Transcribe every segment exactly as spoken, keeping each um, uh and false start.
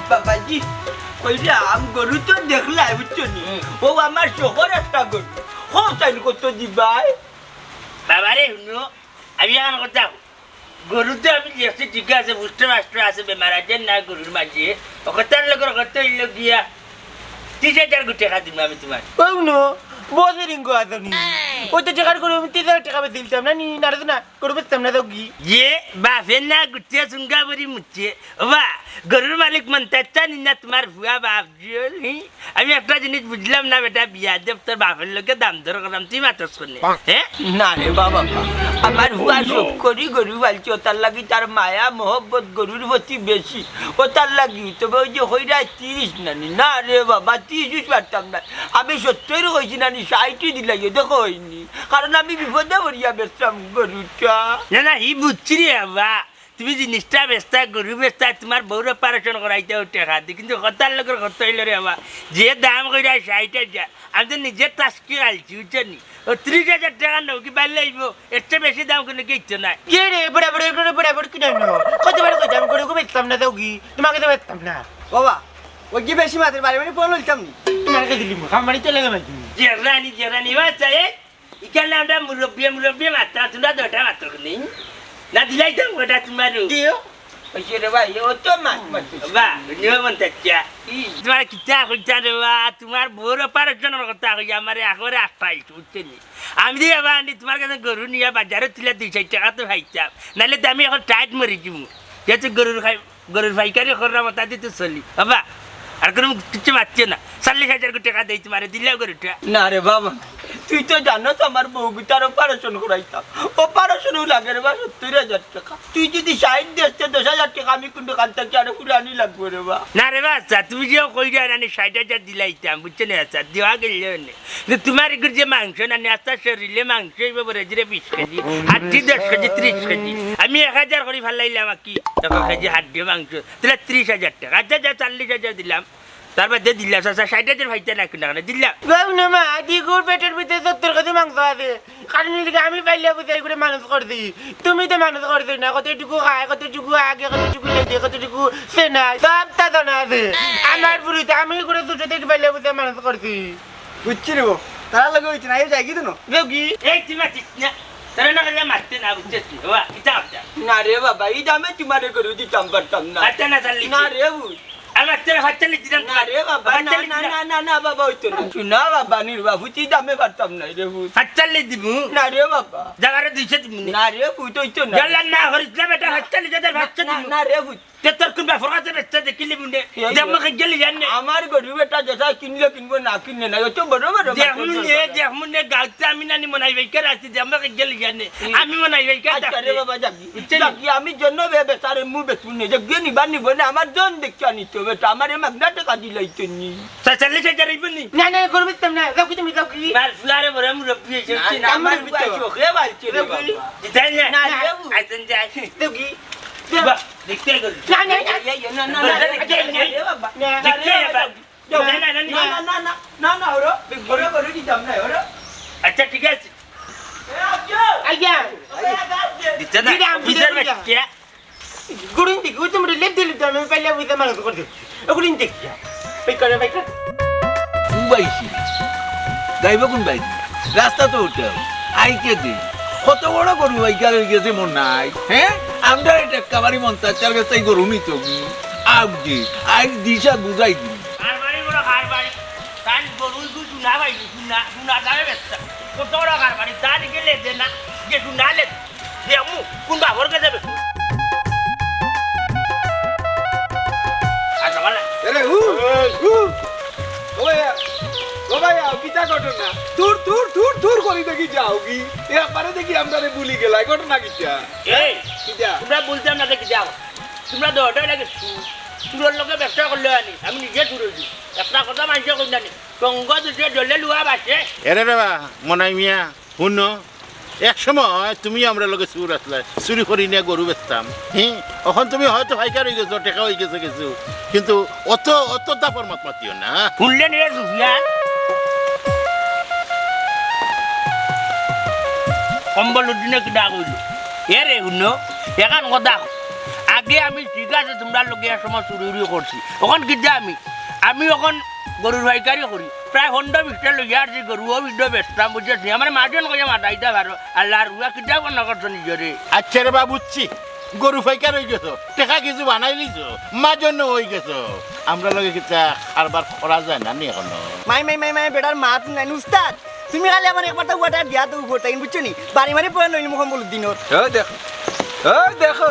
বাবাজি, কইরাম, গরু তো দেখলায়, বুঝছো নি? হুম। ও আমার শখর একটা গরু। কও চাইন কত দিবায়? বাবারে, হুনো, আমি অখন কথা কই। গরু তো আমি দেখছি, ঠিক আছে, পুষ্ট-পাষ্ট আছে, বেমার-আজার নাই গরুর মাঝে। অউ কথার লগর কথা অইলো গিয়া, তিরিশ হাজার টেকা দিমু আমি তুমারে। অউ হুনো, বড় রিঙ্গো আছো নি। অউ তো টেকার গরু আমি তিরিশ হাজার টেকা বেচিলিতাম না নি, না রে না। গরু বেচতাম না, যাওগি। যে বাপে না গুটিয়া চুঙ্গা ভরি মুতছে। ওবা, গরুর মালিক মন্তাচ্চা নি না তুমার ফুয়া বাপ জিও নি? আমি একটা জিনিস বুঝলাম না বেটা, বিয়াদব তোর বাপর লগে দাম দর করলাম, তুই মাতস কেনে? হে? না রে বাবা, আমার ফুয়া শখ করি গরু পালছে, অতার লাগি তার মায়া মহব্বত গরুর প্রতি বেশি, অতার লাগি। তবে অউ যে কইরায় তিরিশ নানি, না রে বাবা, তিরিশ পারতাম না। আমি সত্তইর কইছি নানি, ষাইটই দিলাইও, দেখো অয়নি। কারণ আমি বিপদে পড়িয়া বেচতাম গরুটা। না, না, ই বুঝছি রে বাবা। তুমি জিনিসটা বেচতায়, গরু বেচতায়, তুমার বউর operation করাইতায় অউ টেকা দি। কিন্তু কথার লগর কথা অইলো রে বাবা, যে দাম কইরায় ষাইট হাজার, আমি তো নিজে তাসকি খাইছি, বুঝছো নি? অউ তিরিশ হাজার টেকা নেও কি বাড়লে অইবো? এর চেয়ে বেশি দাম কুনু কিচ্ছু নাই। কে রে, বড়া বড়া করে বড়া বড়া কিনা নো? কতবার কইতাম গরু বেচতাম না, যাওগি। তুমার কাছে বেচতাম না। বাবা, অউ কি বেশি মাতের বাড়ি বাড়ি ফোন লইতাম নি? তুমার কাছে দিলিমু, খামারি চলে গেল তুমি। জেরানি, জেরানি, বাচ্চা, এই ইখানে আমরা মুরব্বিয়ে মুরব্বিয়ে মাততাম, তুমরা দুইটা মাতো নি। না দিলাইতাম অটা তুমারও। দিও। অইছে রে ভাই, অউ তো মাত মাত। বাহ, নিও মন্তাচ্চা। ই। তুমার কিতা কইতাম রে বা, তুমার বউর operation-র কথা কইয়া আমারে একবারে আটকাইল, বুঝছো নি? আমি যে এবার আনি তুমার কাছে গরু নিয়া বাজারো তুলে দুই চাইর টেকা তো পাইতাম, নাইলে তো আমি অখন টাইট মরি যিমু। যেহেতু গরুর খাই গরুর পাইকারি কররাম, অতা দি তো চলি। বাবা, আর কুনু কিচ্ছু মাতিও না। চল্লিশ হাজার টেকা দেই তুমারে, দিলাও গরুটা। না রে বাবা, তুই তো জানস আমার বউগুতার operation করাইতাম। Operation-ও লাগে রে বা সত্তইর হাজার টেকা। তুই যদি ষাইট দেস তে দশ হাজার টেকা আমি কুনু খান থাকি আরো ফুরানি লাগবো রে বা। না রে বা, আচ্ছা, তুমি যে কইরায় নানি ষাইট হাজার দিলাইতাম, বুঝছো নি? আচ্ছা, দেওয়া গেল নে। কিন্তু তুমার ইগুর যে মাংস নানি, আস্তা শরীলে মাংস অইবো বড় জোরে বিশ কেজি, হাড্ডি দশ কেজি, ত্রিশ কেজি। আমি এক হাজার করি ফালাইলাম আর কি, এক কেজি হাড্ডি মাংস, তাইলে ত্রিশ হাজার টেকা। আচ্ছা, যা, চল্লিশ হাজার দিলাম, তার বাদে দিলাম, চাচা, ষাইট হাজার পাইতা না কুনু কারণে দিলাম। গো না মা, দিগুর পেটর ভিতরে সত্তর কেজি মাংস আছে, কারণ এদিকে আমি পাইলে বুঝে এগুলো মানুষ করছি, তুমি তো মানুষ করছো না, কতটুকু খায়, কতটুকু আগে, কতটুকু লেগে, কতটুকু সেনায়, সব তা জানা আছে। আমার পুরুষ, আমি এগুলো দুটো থেকে পাইলে বুঝে মানুষ করছি। বুঝছি রে বউ, তারা লগে অইছে না, এই যাই কি দিন? যাওগি? এই তুই মাতিস না, তারা না গেলে মারতে না, বুঝছিস নি? বাবা, কিতা কথা? না রে বাবা, ই দামে তুমারে গরু দিতাম পারতাম না। আচ্ছা না, চাল্লি। না রে বউ। আমার তোরা পাঁচচল্লিশ দিতাম না রে বাবা, না, না, না, না, না, বাবা, অইতো না। না বাবা, নির্বাবুতি দামে পারতাম না রে বউ। পাঁচচল্লিশ দিমু? না রে বাবা। জাগারে দুইশো দিমু নে। না রে বউ, তো অইতো না। জাল্লা না করিস না বেটা, পাঁচচল্লিশ হাজার পাঁচশো না, দিমু। না রে বউ। তে তোর কুন বাপর কাছে বেচতে দেখিলিমু নে। এই দেখ যে মুখে গেলি জানে। আমার গরু বেটা যেটা কিনলে কিনবো, না কিনলে না। অত বড় বড় দেখমু নে, দেখমু নে, গাউতে আমি নানি মনাই বাইকার আছি, দেখ মুখে গেলি জানে। হুম। আমি মনাই বাইকার আচ্ছা রে থাকতে। বাবা, যাবি। বুঝছো নি? যাবি, আমি জন্য বে-, বেচারে মু বেচমু নে। যে গিয়ে নিবা নিবো না, আমার জন দেখতে আনিতে হবে। তো আমার এই মাগনা টাকা দিলাইতে নি। তা চল্লিশ হাজার অইবো নি? না, না, গরু বেচতাম না। যাওগি তুমি, যাওগি। মার ফুয়ারে বড় মুরব্বি হইছে, না, বুঝছো নি? না, আমার আমার ফুয়া ভিতরে। চোখে বালছে রে যাওগি। বাবা। দিতাই না? না, না। আইতেন যাই। যাওগি। বাহ, দেখতে গেল। না, না, না, না, না, না, না, না, না, না, রে বাবা। না, দেখতে না, এবার। না, না, না, না। না, না, না, না, না, না, ওরো, ওরো, ওরো দিতাম না, ওরো। আচ্ছা, ঠিক আছে। এ, আজকে। আইয়া। ওরো, আজকে। দিতে না, দিতাম, অফিসের দিতাম, বাচ্চা। গুড়িন দিকে, ওই তো মোটে লেপ দিলে তো আমি পাইলে ওই তো মানুষ করে দিই। ও গুড়িন দিকে। বেকার, বেকার। কুন বাইছি? যাইবো কুন বাইছি? রাস্তা তো ওটা। আইকে দে। কত বড় গরু বাইকার হয়ে গেছে মন নাই। হ্যাঁ? আমরা এটা কাবারি মন্তাচার গেছে এই গরু নিত কি? আউক দে। আইজ দিশা বুঝাই দিন। কারবারি বড় কারবারি। তাই গরু ইগু শুনা ভাই, শুনা, শুনা দামে বেচতা। কত বড় কারবারি, তার গেলে দে না, যে শুনা লে দে। দেখমু, কুন বাপর কাছে বেচমু। আচ্ছা, ভালা। এরে, হু, হু। ও ভাইয়া, ও ভাইয়া, কিতা ঘটনা? থুর, থুর, থুর, থুর করি দেখি যাওগি। এ আপারে দেখি আমরারে ভুলি গেলায়, ঘটনা কিতা? এই, কিতা? তুমরা ভুলতাম না দেখি যাও। তুমরা তো ওটাই লাগে চুর। চুরর লগে ব্যবসা করলে আনি, আমি নিজে চুর অইছি। একটা কথা মানষে কই না নি, টঙ্গ দুষে জলে লুয়া বাসে। এরে রে বা, মনাই মিয়া, হুনো, এক সময় তুমি আমরার লগে চুর আছলায়, চুরি করি নিয়া গরু বেচতাম। হি, অখন তুমি হয়তো পাইকার অই গেছো, টেকা অই গেছে কিছু, কিন্তু অত, অত দাপর মাত মাতিও না। হুনলে নি রে সুফিয়ান? কম্বল উদ্দিনে কিতা কইল? এ রে হুনো, এখান কথা। আগ তে আমি ঠিক আছে, তুমরার লগে এক সময় চুরি উরি করছি। অখন কিতা আমি, আমি অখন গরুর পাইকারি করি, প্রায় পনরো বিশটা লইয়া আরছি গরু, অউ বিশটা বেচতাম, বুঝছস নি? আমার মাজন কইয়া মাতাইতা পারো, আল্লাহর হুয়া কিতা মনো করছো নিজরে? আচ্ছা রে বা, বুঝছি, গরু পাইকার অইগেছো, টেকা কিছু বানাইলিছো, মাজনও অইগেছো। আমরার লগে কিতা কারবার করা যায় না নি অখনো? মাই, মাই, মাই, মাই, বেটার মাত নাই, উস্তাদ। তুমি খালি আমার একবার তো ওয়াটার দিয়া তো উপর তাই, বুঝছো নি? বাড়ি মারি পড়ে নইলে মুখম বলুর দিনর। ও দেখো, ও দেখো,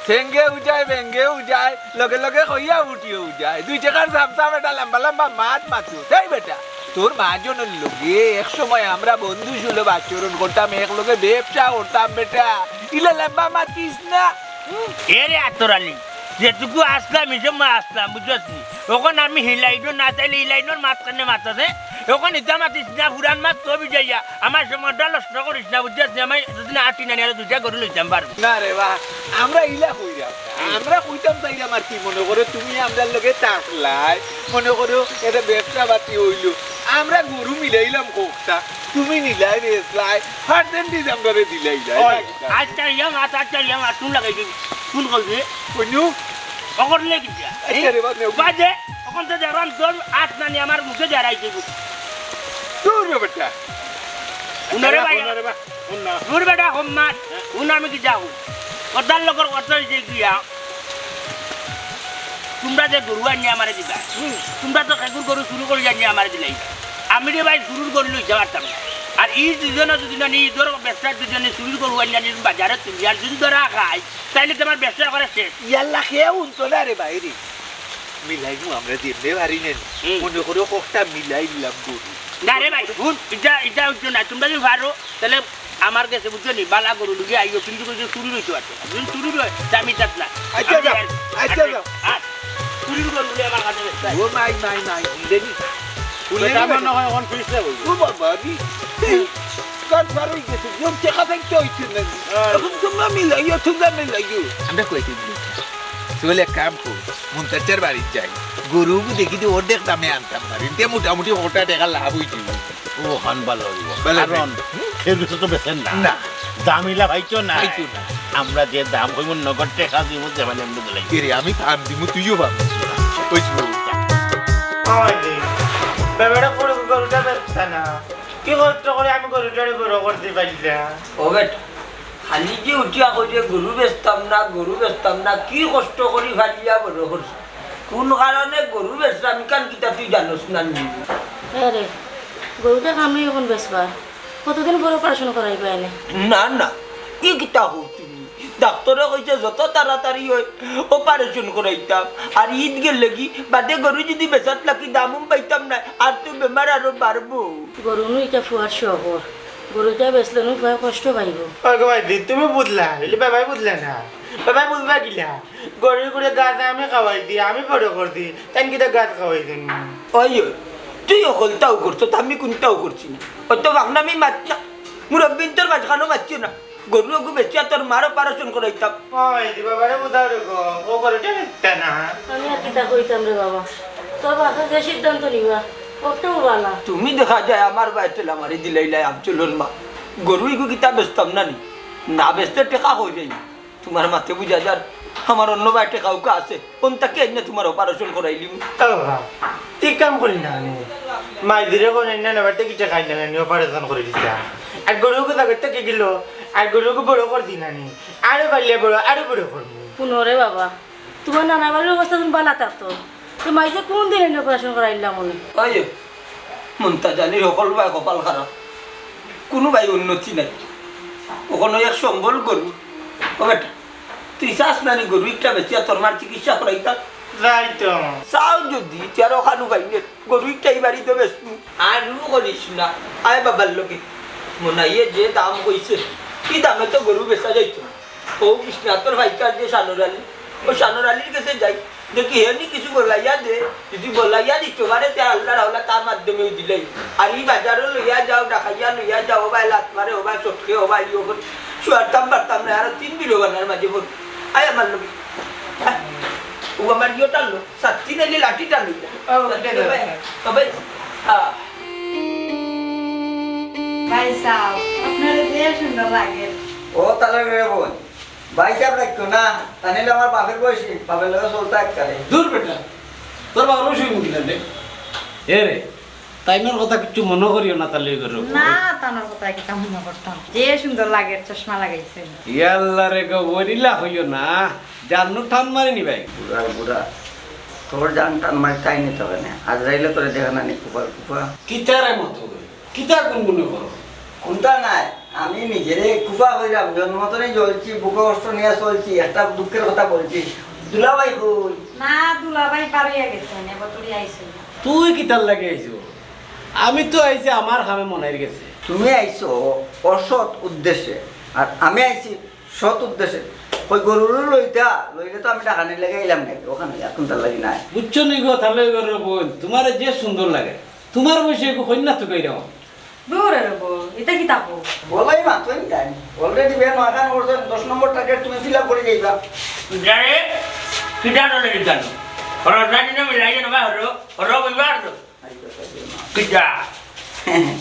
ঠেঙ্গেও যায়, বেঙ্গেও যায়, লগে লগে কইয়া উঠিও যায়। দুই টেকার চামচা বেটা, লম্বা লম্বা মাত মাতু। এই বেটা, তোর মাজনর লগে এক সময় আমরা বন্ধু সুলভ আচরণ করতাম, এক লগে ব্যবসা করতাম বেটা। ইলা লম্বা মাতিস না। এরে আতর আলী, যেটুকু আসলাম, হিসেব মা আসলাম, বুঝছস নি? অখন আমি হিলাইনো না, তাইলে হিলাইনোর মাঝখানে মাথা দে। অখন ইতা মাতিস না, পুরান মাত তো বিজাইয়া। আমার সময়টা নষ্ট করিস না, বুঝছস নি? আমি এতদিন আটি নানি আরো দুইটা গরু লইতাম পারবো। না রে বা, আমরা ইলা কইরাম না। আমরা কইতাম চাইরাম আর কি, মনো করো তুমি আমরার লগে থাকলায়, মনো করো এটা ব্যবসা পাতি অইলো, আমরা গরু মিলাইলাম কোকটা, তুমি নিলায় বেচলায়, পার্সেন্টেজ আমরারে দিলাইলায়, ওই, না কিতা? আচ্ছা, ইয়া মাত, আচ্ছা, ইয়া মাত, তুমি লাগাই দিবি। কোন কল দিয়ে? কইনু? অকর লে কিতা? আচ্ছা রে বা, নেও। বাজে, অখন তো দেখলাম তোর আত নানি আমার মুখে দাঁড়াই দিব। দূর রে বেটা। উনারে ভাই, উনারে বা, উনা। দূর বেটা, হম মাত। হ্যাঁ। উন আমি কি যাও? কথার লগর কথা হইছে গিয়া, তুমরা যে গরু আনিয়া আমারে দিবা, হুম। তুমরা তো কেগুর গরু চুরি করি আনিয়া আমারে দিলাইবা। আমি রে ভাই চুরির গরু লইতে পারতাম না। আর ই দুইজনে যদি না নি, ইদর ব্যবসার দুইজনে চুরির গরু আনিয়া আনি বাজারে তুলি আর যদি ধরা খাই, তাইলে তো আমার ব্যবসা করা শেষ। ইয়াল্লা, কেউ উনতো না রে ভাই রে। মিলাইমু আমরা যেমনে পারি না নি। হুম। মনো করো কোকটা মিলাই দিলাম গরু। না রে ভাই, হুন, ইটা, ইটা হইতো না। তুমরা যদি পারো, তাইলে আমার গেছে বুঝছো নি, বালা গরু লুগি আইও, কিন্তু কইছে চুরি রইতে পারতো না। যদি চুরি রয়, তে আমি থাক না। আচ্ছা, আমি যাও, আর, আচ্ছা, আর, যাও। আর চুরির গরু বলে আমার কাছে বেচতে হয়। ও মাই, মাই, মাই, হুনলে নি? হুনলে নি বেটা, আমার বেটা? না হয় অখন ফিরছে বলবো। ও বাবা রে, এই কার ফার হয়ে গেছে, যখন টেকা থাকতে হইছে না। হ্যাঁ। এখন তুমরা মিলাইও, তুমরা মিলাইও। আমরা কইতে দিই। চল এক কাম কর, মুন্তাজ্জার বাড়িত যাই। গরুগু দেখি তো অর্ধেক দামে আনতাম পারি। তে মোটামুটি কোটা টেকা লাভ হইছে। ও, হান ভালা অইবো। ভালা কারণ অইবো। কেউ কিছু তো বেচের না। না। দাম ইলা পাইতো না। পাইতো না। আমরা যে দাম কইমু, নগদ টেকা দিমু, যে মানে আমরা দিলাই। এরে, আমি ফান দিমু, তুইও ফান দিস। ওই যে। ওই যে। বেটা করে গরুটা বেচতা না। কি কষ্ট করে আমি গরুটারে বড় করতে পারলাম। ও বেটা, খালি যে উঠিয়া কই যে গরু বেচতাম না, গরু বেচতাম না, কি কষ্ট করি ফালিয়া বড় করছি। কোন কারণে গরু বেচলাম, ইখান কিতা তুই জানোস না নি? হ্যাঁ রে, গরুটা আমি এখন বেচবা। কতদিন পরে অপারেশন করাইবা এনে? না, না, ই কিতা কও তুমি? ডাক্তরে কইছে যত তাড়াতাড়ি হয় অপারেশন করাইতাম। আর ইদ গেলে কি বাদে গরু যদি বেচাত লাগি দামও পাইতাম না, আর তো বেমার আরো বাড়বো। গরু নু ইটা ফুয়ার শহর, গরুটা বেচলে নু ফুয়ায় কষ্ট পাইবো। ওগো ভাই, তুমি বুঝলা, এলে বাবাই বুঝলা না। বাবাই বুঝবা কিলা? গরুর গুড়ে গাছ আমি খাওয়াইছি, আমি বড় করছি, তাই কিতা গাছ খাওয়াইছেন? ওই, ওই, তুই অকলতাও করছো, আমি কোনটাও করছি না। অত বাগনামি মাত না, মুরব্বিন্তর মাঝখানো মাতছি না। গরু ওগু বেচিয়া তোর মার অপারেশন করাইতাম। ওই, দি বাবারে বুঝাও রে গো, ও গরুটা বেচতা না। আমি আর কিতা কইতাম রে বাবা, তোর বাবা যে সিদ্ধান্ত নিবা, ওটাও বালা। তুমি দেখা যায় আমার বায় ঠেলা মারি দিলাইলাই আফজলর মা। গরু ইগু কিতা বেচতাম না নি? না বেচতে টেকা কই যাই? তোমার মাতে বুঝা যার, আমার অন্য বায় টেকা উকা আছে। কোন তাকে আইনা তোমার অপারেশন করাইলিমু। ও বাবা, ই কাম করি না নি। মাইজিরে কোন আইনা না বাড়িতে কিটা খাই না নি, অপারেশন করে দিতা। আর গরুগু জাগাত থাকি গেল, আর গরুগু বড় করছি না নি। আরো পারলে বড়, আরো বড় করমু। হুনো রে বাবা, তোমার নানা বাড়ির অবস্থা তুমি বালা থাকতো। তো মাইজে কোন দিন আইনা অপারেশন করাইলাম মনে? ওই যে, মুন্তাজ আলীর হকল বায় কপাল খারাপ, কোনো বায় উন্নতি নাই। ওখানে এক সম্বল গরু। ও বেটা, তুই চাস না নি গরু একটা বেচিয়া তোর মার চিকিৎসা করাইতাম? যাইতাম। চাও যদি, তুই আর ওখানে পাইলে গরু একটা এই বাড়িতে বেচমু। আর রু করিস না, আয় বাবার লগে। মনাইয়ে যে দাম কইছে, কি দামে তো গরু বেচা যাইতো না। ও বিশ্বনাথর ভাইকার যে সানোর আলী, ও সানোর আলীর গেছে যাই, দেখি হে নি কিছু বলাইয়া দে, যদি বলাইয়া দিতে পারে, তে আল্লাহর হাওলা তার মাধ্যমেও দিলাই। আর ই বাজারও লইয়া যাও, ডাকাইয়া লইয়া যাও, ও ভাই লাত মারে, ও ভাই চটকে, ও ভাই ইয়ে করে, শুয়ারতাম পারতাম না, আরো তিন বিলো বানার মাঝে বল। আয় আমার লগে। হ্যাঁ? ও আমার ইয়েটা লো, সাতটি নাইলে লাঠিটা লইয়া। ও, সাতটি উঠে লো, যাবে। ভাই, ও ভাই, হ্যাঁ। ভাই সাহেব, আপনারে যে সুন্দর লাগে। ও তাহলে রে বোন, ভাই সাহেব রাখতো না, তাইন অইলে আমার বাপের বয়সী, বাপের লগে চলতা এককালে। দূর বেটা, তোর বাবার বয়সী মুখ দিলেন রে। এ রে, তাইনর কথা কিচ্ছু মনো করিও না, তাইলে ওই ঘরে। না, তানর কথা কিতা মনো করতাম। যে সুন্দর লাগে, চশমা লাগাইছে। ইয়াল্লা রে গো, ওরিলা হইও না, জানো টান মারি নিবাই। বুড়া, বুড়া, তোর জান টান মারি তাই নিতে হবে না। আজরাইলে তোরে দেখা না নি, কুপার কুপা। কিতারে মতো করে? কিতা গুনগুনে করো? কুনতা নাই, আমি নিজেরে কুপা কইরাম, জন্ম তনে জ্বলছি, বুকে কষ্ট নিয়া চলছি, একটা দুঃখের কথা বলছি। দুলাভাই কই? না, দুলাভাই পার অইয়া গেছে, নেবো তুই আইসো না। তুই কিতার লাগি আইছো? আমি তো আইছি আমার কামে মনাইর গেছে। তুমি আইছো অসৎ উদ্দেশ্যে, আর আমি আইছি সৎ উদ্দেশ্যে। কই গরুরে লইতা, লইলে তো আমি ডাকানির লাগি আইলাম নাকি, ওখানে আর কুনতার লাগি নাই। বুঝছো নি গো, তাইলে গরু বইন, তোমারে যে সুন্দর লাগে, তোমার বয়সে একটু কন্যা তো কইরাম। দূর রে বউ, এটা কি তাকো? বলাই মা, তুই তাই। Already বিয়া নয়খান করছেন, দশ নম্বর টার্গেট তুমি ফিল আপ করে যাইবা। যারে, কিটা ডলে দিতাম? হরো জানি না, মিলাই না, হরো, হরো, বিবার তো। কিটা?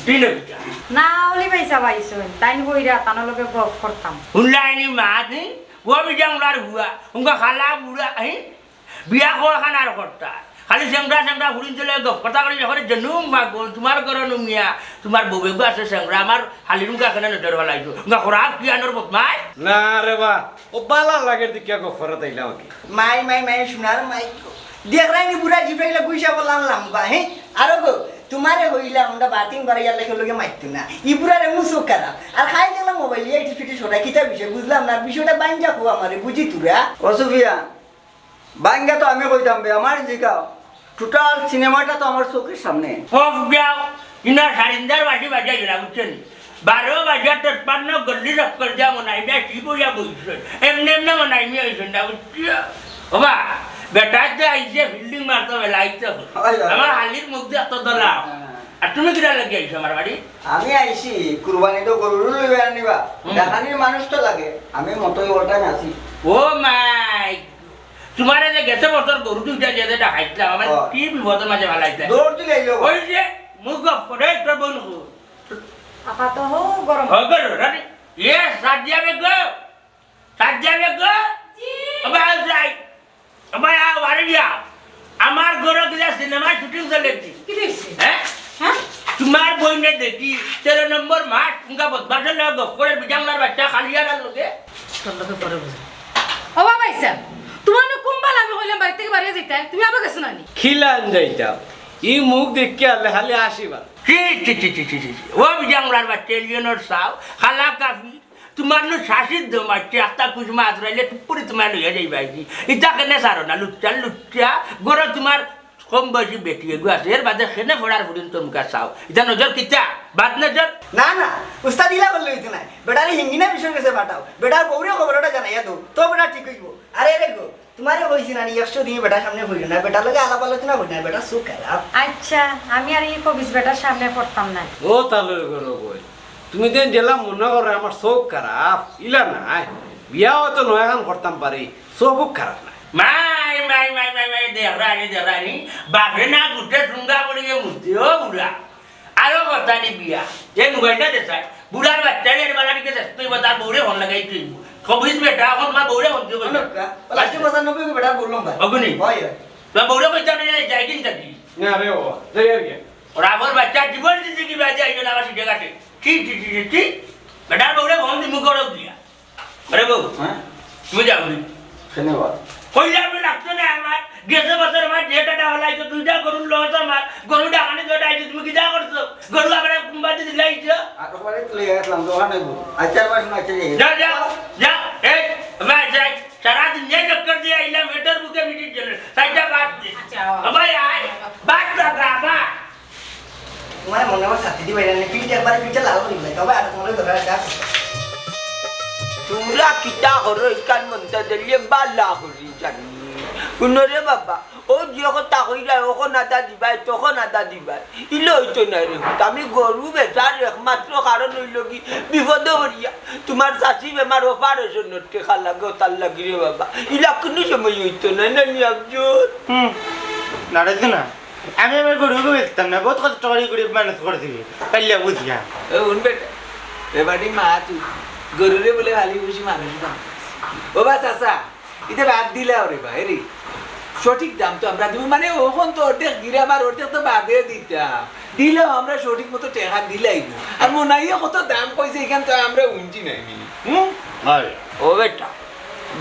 তিন কিটা? না, অলি ভাই সাহেব আইছইন, তাইন বইরা, তানর লগে গফ করতাম। হুনলাইনি মা, নি? ও বিজাংলার বুয়া, উনকা খালা বুড়া, হি? বিয়া কয়খান আর করতা। খালি চেংড়া চেংড়া ফুরিন্তর লগে গফ করতা করি, যখন জনুম পাগল, তোমার ঘরো নুমিয়া, তোমার বউগু আছে চেংড়া, আমার হালির মুখে কেনে নজর ফালাইছো? না খরাপ কি আনোর বদমাই? না রে বা, ও বালা লাগের দেখিয়া গফ করাত আইলাম আর কি। মাই, মাই, মাই, সোনার মাই গো। দেখরায়নি বুড়া জিব্রাইল গুইসা বলান লাম্বা, হে? আরো গো, তোমারে কইলাম, আমরা বাতিন বাড়াইয়ার লাগে লগে মাইতো না। ই বুড়ার এমন চোখ খারাপ। আর খাই গেলাম মোবাইল, এই টিপিটি সরাই, কিতা বিষয় বুঝলাম না। বিষয়টা বাইঞ্জা কও আমারে, বুঝি তোরা। ও সুফিয়া, বাইঙ্গা তো আমি কইতাম বে, আমার জিগাও। টোটাল সিনেমাটা তো আমার চোখের সামনে। অফ যাও, ইনা সারিন্দার বাঁশি বাজাই না, বুঝছো নি? বারো বাজার তেপ্পান্ন গল্লি চক্কর দিয়া মনাই মিয়া শিব অইয়া বইছইন। এমনে এমনে মনাই মিয়া অইছইন না, বুঝছো? ওবা, বেটা যে আইছে ফিল্ডিং মারতো বেলাইতো। হয়, হয়। আমার হালির মুখ দিয়া তো দলাও। হ্যাঁ। আর তুমি কিরা লাগি আইছো আমার বাড়ি? আমি আইছি, কুরবানি তো গরুর লইয়া আনিবা। হুম। দেখানির মানুষ তো লাগে। আমি মতোই all time আছি। ও মাই তোমারে যে গেছে বছর গরু দুইটা যে, যে ডাকাইছিলাম, আমার অয়। কি বিপদর মাঝে ফালাইছে। দৌড় দিলে আইলো। ওই যে মুখ অফ করে একটা বন্ধ। আপা তো হো গরম। হো গরম, রানি। ইয়ে, সাদিয়া বেগম। সাদিয়া বেগম। জি। আবার আও যাই। আবার আও, বাড়ি গিয়া। আমার ঘরো কিলা সিনেমা শুটিং চলেছে। কি দেখছি? হ্যাঁ? হ্যাঁ? তোমার বইনে দেখি, তেরো নম্বর মাস, উনকা বদমাশের লগে গফ করে বিজাংলার বাচ্চা খালি আর লগে। তোর লগে পরে বুঝাম। ও বাবা, ইসা, তোমার না কোন বালা আমি কইলাম বাড়ি থেকে বাড়িয়ে যাইতে, তুমি আবার গেছো না নি? খিলান যাইতাম। ই মুখ দেখিয়া আলে খালি আসিবা। ছি, ছি, ছি, ছি, ছি, ছি, ছি। ও বিজাংলার বাচ্চা, এলিয়নর সাও, খালা কাফি, তোমার নু শাসির দম আছে, একটা কুসুমা আতরাইলে টুপুরি তোমার লইয়া যাইবা আইছি। ইটা কেনে সারো না, লুচ্চা, লুচ্চা, গরো তোমার কম বয়সী বেটি এগু আছে, এর বাদে কেনে ফড়ার ফুরিন তোর মুখা চাও। ইটা নজর কিতা? বাদ নজর? না, না, উস্তাদ ইলা করলে হইতো না। বেটারে হিঙ্গিনা বিষয় গেছে পাঠাও। বেটার বউরে খবরটা জানাইয়া দেও। তো বেটা ঠিক হইব। আরে রে গো, তোমারে কইছি না নি, একশো দিন বেটার সামনে ফুরিও না। বেটার লগে আলাপ আলোচনা করি না, বেটার চোখ খারাপ। আচ্ছা, আমি আর ই কবিজ বেটার সামনে পড়তাম না। ও তালর গরো বই, তুমি দেন জেলা মনে করো আমার চোখ খারাপ, ইলা নাই। বিয়া হয়তো নয় এখন করতাম পারি, চোখ খারাপ নাই। মাই, মাই, মাই, মাই, মাই, দেহরানি, দেহরানি, বাপে না গুটে ঠুঙ্গা পড়ি গিয়ে মূর্তি, ও বুড়া। আরো কথা নি বিয়া, এ মোবাইলটা দে চাই, বুড়ার বাচ্চা রে, বালা দিকে দেখ, তুই তার বউরে ফোন লাগাই তুই। কবিজ বেটা, এখন তোমার বউরে ফোন দিয়ে বলবে। অনেক কা-, লাস্টে পঁচানব্বই গো বেটা বললাম ভাই। অগুনি? হয়, হয়। তোমার বউরে কইতে আমি যাই দিন থাকি। না রে বাবা, যাই আর কি। ওরা আমার বাচ্চা জীবন দিতে কি বাজে আইবে না আমার সিটে কাটে। ঠিক, ঠিক, ঠিক, ঠিক। বেটার বউরে ফোন দিমু করো দিয়া। আরে বউ, হ্যাঁ? তুমি যাও নি। ধন্যবাদ। কইলে আমি লাগতো না আমার। গেছে বছর আমার যে টাকা হলাইছো, দুইটা গরুর লস আমার। গরু ডাকানি করে আইছো, তুমি কিতা করছো? গরু আবার কুম্বাদি দিলাইছো? আর ওখানে তুলে গেছিলাম, দোকানে বউ। আচ্ছা, আমার শোনা, আচ্ছা, যাই। যাও, যাও, যাও। এই, ভাই, যাই। সারাদিন যে চক্কর দিয়ে আইলাম, এটার বুকে মিটিং চলে। সাইডটা বাদ দে। আচ্ছা। ও ভাই, আয়। বাদ দে, বাদ, বাদ। তোমার মনে হয় ছাতি দিবে না, পিঠটা একবারে পিঠটা লাল করে দিবে, তবে আর তোমার ধরে রাখা। তোমরা কিতা করো, ইকান মনটা দিলে বালা করি জানি। হুনো রে বাবা, ও যে কথা কইরা, ওখন আদা দিবাই, তখন আদা দিবাই। ইলে হইতো না রে, আমি গরু বেচার একমাত্র কারণ হইল কি, বিপদে পড়িয়া। তোমার চাচি বেমার, অপারেশন করতে খালা গো, তার লাগি রে বাবা। ইলা কোনো সময় হইতো না, না নি আফজল? হুম, নাড়াইতো না। আমি আমার গরুকে বেচতাম না, বহুত কষ্ট করে গরিব মানুষ করছি, পাইলে বুঝিয়া। ও, হুন বেটা, এবারে মা তুই গরুরে বলে খালি খুশি মানুষ বানাস। ও বা চাচা, ইতা বাদ দিলাও রে বা, এরে। সঠিক দাম তো আমরা দিমু, মানে অখন তো অর্ধেক দিরাম আর অর্ধেক তো বাদে দিতাম। দিলাও আমরা সঠিক মতো টেকা দিলাইমু। আর মনাইয়ে কত দাম কইছে, ইখান তো আমরা হুনছি নায় নি। হুম? হয়। ও বেটা,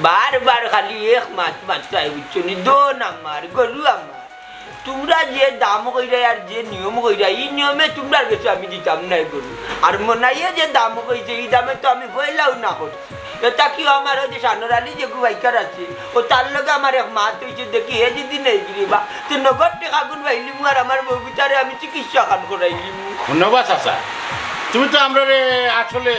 বারবার খালি এক মাত মাতরায়, বুঝছো নি? ধন আমার, গরু আমার। তুমরা যে দাম কইরায় আর যে নিয়ম কইরায়, ই নিয়মে তুমরার গেছে আমি দিতাম নায় গরু। আর মনাইয়ে যে দাম কইছে, ই দামে তো আমি পয়লাউ না করছি। ইটা কিও আমার অউ যে শানর আলী যে গুয়াইকার আছে, অউ তার লগে আমার এক মাত অইছে, দেখি হে যদি নেই গিরি বা, তে নগদ টেকাগুন পাইলিমু আর আমার বউগুতারে আমি চিকিৎসা খান করাইলিমু। ধন্যবাদ চাচা, তুমি তো আমরারে আসলে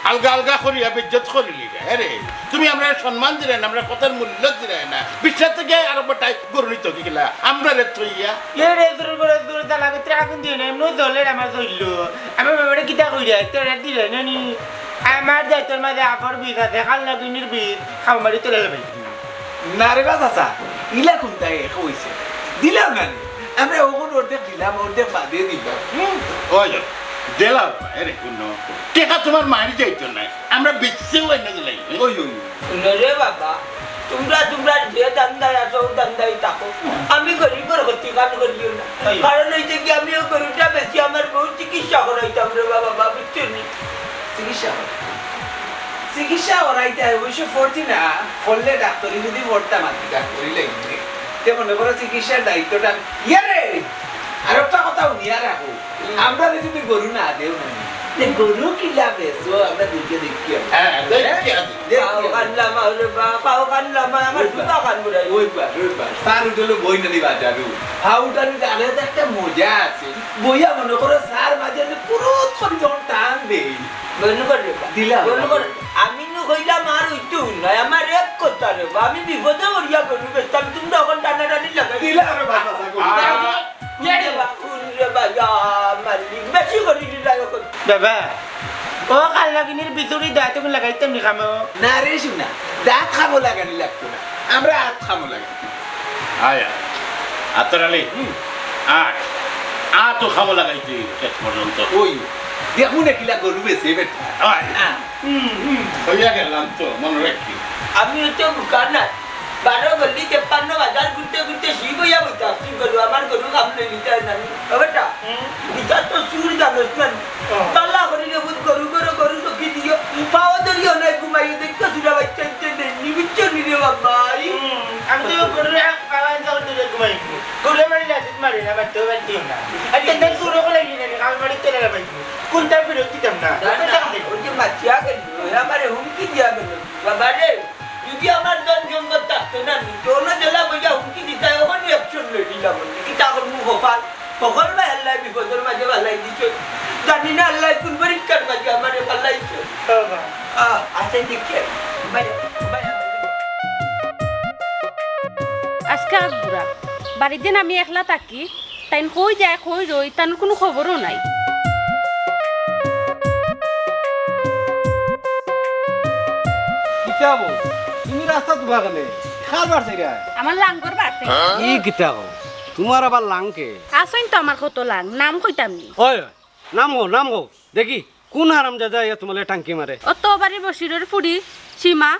আলগা আলগা করিয়া বেইজ্জত করিলিরায়। আরে, তুমি আমরারে সম্মান দিরায় না, আমরার কথার মূল্য দিরায় না। বিশ হাজার টেকা আর বেটায় গরু নিতো কিলা, আমরারে থইয়া। এরে, তোর করে তোর তালা ভিতরে আগুন দিয়ে না, এমনি জ্বলের আমার জ্বললো। আমার বাবারে কিতা কইরা, তোরা দিলে না নি? আমার দায়িত্বর মাঝে আফর বিষ আছে, কাল লাগিনির বিষ, খাও মারি তোরা যাবে। না রে বা চাচা, ইলা কুনটা এক অইছে? দিলাম না নি? আমরা অখন অর্ধেক দিলাম, অর্ধেক বাদে দিলাম। হুম? ওই, দিলাম না, এরে কুনো। টেকা তুমার মারি যাইতো নায়, আমরা বেচছেও এনে দিলাই। ওই, ওই, ওই। হুনো রে বাবা, তুমরা, তুমরা যে ধান্দায় আছো, অউ ধান্দায় থাকো। আমি গরিবর ক্ষতি কান করিও না। তাই। কারণ অইছে কি, আমি অউ গরুটা বেচি আমার বউর চিকিৎসা করাইতাম রে বাবা, বুঝছো নি? চিকিৎসা করা? চিকিৎসা করাইতে অবশ্য পড়ছি না, পড়লে ডাক্তারি যদি পড়তাম আর কি, ডাক্তারি লাগবে। তে মনে করো চিকিৎসার দায়িত্বটা আমি, ইয়ে রে, আর একটা কথা হুনিয়া রাখো, হুম। আমরারে যদি গরু না দেও না, তে গরু কিলা বেচো, আমরা দেখি দেখি আমরা। হ্যাঁ, দেখি হ্যাঁ? আমি। দেখি পাও আমি। কান লামাও রে বা, পাও কান লামাও, আমার ওই বা, জুতা কান বুড়াই। ওই বা, ওই বা। সার উঠলো বই নানি বাজারু। পাও উঠানি জানে তো একটা মজা আছে। বইয়া মনে করো সার মাঝে আমি পুরুত করে যখন টান দেই। বন্ধ কর রে বা। দিলাম। বন্ধ কর। আমি নু কইলাম আর অইতো নায়, আমার এক কথা রে বা। আমি বিপদে পড়িয়া গরু বেচতাম, তুমরা অখন টানাটানি লাগাই। দিলাম রে বাবা, সাগর। আ- ইয়া রে বা, হুন রে বা, ইয়া মালিক, বেশি করি দিলাই অখন। বাবা, ও কাল লাগিনির বিচুরি দাঁত অখন লাগাইতাম নি খামো? না রে সোনা, দাঁত খামো লাগানি লাগতো না, আমরা আত খামো লাগাই। আয়া, আতর আলী, হুম। আত, আত তো খামো লাগাইতে শেষ পর্যন্ত। ওই, দেখুন না কিলা গরু বেচে বেটা। আয়। আ। হুম, হুম। হইয়া গেলাম তো, মনে রাখি। আমি অইতে বুকা না। বারো গলি তেপ্পান্ন বাজার ঘুরতে ঘুরতে শিব অইয়া বইতে আসছি গরু, আমার গরু কাম লই নিতে হয় না নি। ও বেটা, হুম। ইটা তো সুর জানোস না নি। ও। পাল্লা করি রে বুঝ গরু, গরু, গরু চকি দিও। পাও ধরিও না ঘুমাইও, দেখতে সুরা বাইচ্চা ইচ্ছে নেই। নিবিচ্ছ নিরে বাবা। হুম, আমি তো গরু এক পাওয়া যাওয়ার দূরে ঘুমাই। গরু মারি না, জিত মারি না, বাইতেও বাইতেও না। আর তেন্দাই সুরও করে গিয়ে না, আমি মারি তেলে বাইতে। কোনটা ফেরত দিতাম না? না, না, ওই যে মাতিয়া গেল, ওই আমারে হুমকি দিয়া গেল। বাবা রে, যদি আমার ধন সম্পদ থাকতো না, নি, তো অন্য জেলা বইয়া হুমকি দিতায়, অখন action লই দিলাম। কিতা করমু কপাল? কপাল ভাই আল্লাহ বিপদর মাঝে ভালাই দিছে। জানি না আল্লাহ কোন পরীক্ষার মাঝে আমারে ফালাইছে। বাবা। আহ, আচ্ছা, দেখি আমি। বাইরে, বাইরে। আজকে আগ বুড়া, বাড়িত দিন আমি একলা থাকি, তাইন কই যায়, কই রই, তান কুনু খবরও নাই। কিতা বো? তুমি রাস্তাত উবা কেনে? কার বার চাইরায়? আমার লাঙ্গর বার চাইরায়। ই কিতা কও? তুমার আবার লাং কে? আছইন তো আমার কত লাং, নাম কইতাম নি। ওই, ওই, নাম কও, নাম কও। দেখি, কুন হারামজাদা আইয়া তুমারে টাংকি মারে? অত বাড়ি বশিরর ফুড়ি, সীমা,